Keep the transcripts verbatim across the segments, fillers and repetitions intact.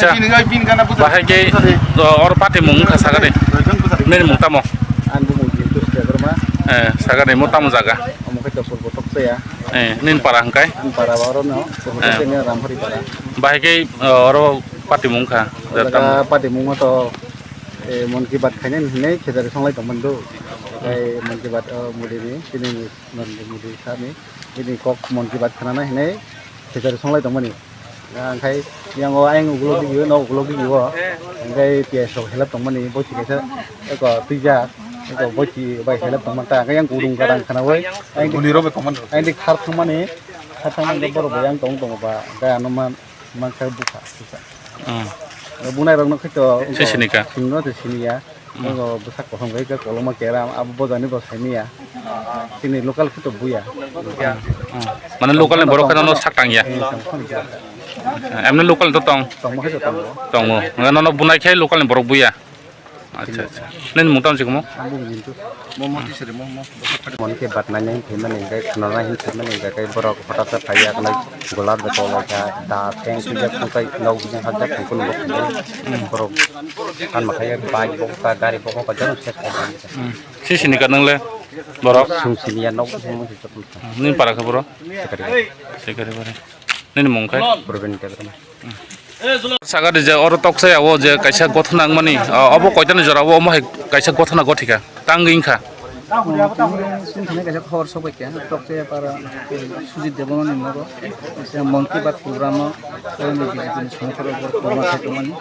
Bahai khe, o, oro patimung wngkha sagani. Nini mung tamo? Ang bumung Jintu Srebrma. Eh, sagani mo tamo jaga? Omo khe Dopor Botok chaya. Eh, nini para hwnkhe? Ang para ba oro no, Dopor Botok chaya Ramhari para. Bahai khe, o, oro patimung wngkha. Jaga patimung to, eh, Mon Ki Baat khainani hinwi khejari songlai tongmani do. Tei Mon Ki Baat, o, Modi ni, chini ni Narendra Modi sir ni, bini kok Mon Ki Baat khnana hinwi khejari songlai tongmani. Angkhai yang o ayang ukulok gigi o, nok ukulok gigi o. Angkhai P S rok helap tongmani, boiti kaisa eko twijak, eko boiti bai helap tongmani ta. Angkhai yang gurung gadang khana bai. Ayang di, ayang di thar thangmani, thar thangmani borok bai yang tong tongo ba. Angkhai ano man, man khai bukha, bukha. Hmm. Bunai rok no khaito sini ka? Sini no sini ya. Ogo bwsak kosom bai khe koloma keram abo bojani bo saimanya. Chini local khe to buya. Hmm. Mane local ni borok khe nono sak tangya. Eh, tong khe buya. Emni local to tong? Tongma khe to tongo. Tongo. Nono bunai khe local ni borok buya. Acha, acha. Nini mung tamo chikmo? Abo Jintu. Mon Ki Baat naina hin phaimani, hingkhe khwnana hin phaimani, hingkhe borok hothat khe phaiya, khwnai golar de tolai kha, da theng twijak, thungkhai nok bijing hapjak, thungkhai nok bijing. Borok thanma khaiya, bike bo kha, gari bo kha, jaro ses kha. Hmm. Sisini ka nwngle borok? Sung siniya nok bijing mung sijak. Nini para khe boro? Sikari. Sikari boro. Nini mung khe? Probin Debbarma. Saga di je oro toksa ya o je kaisa gothona wngmani, o, obo koitani jora o omo hai kaisa gothona gothika tang wngkha. Chini thani kaisa khobor sokbai kha, toksa ya para, eh, Sujit Debbarma ni nogo, kaisa Mon Ki Baat program o, eh, B J P ni songkoro borok program sai tongmani.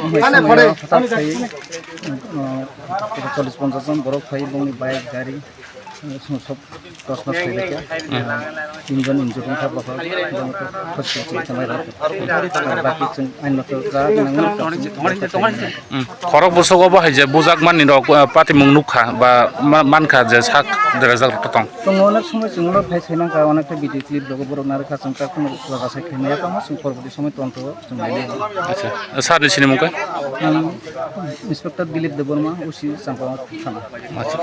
Omo hai somoio hwtak sai, eh, chollish ponchash jon borok phai bongni bike gari, eh, song sok Dos mas khailai kha. Hmm. Tinjon injured wngkha, bokhorok, bono to hospital o thanglai rwkha. Baki chwng aino to ja nang. Hmm. Khorok bwswk obo hai je bujak mani rok, ah, patimung nukha ba ma-, mankha je sak derajak rok tong. Tongo, onek somoi chwng ulo phai sai mankha, onek ta video clip logo borok narwkha, chwng ta kheno jaga sai khaimaya tongma, chwng porborti somoi tongthogo, chwng nainai. Acha, sir ni sinimung khe? Ang Inspector Dilip Debbarma, O C Champawat thana. Acha.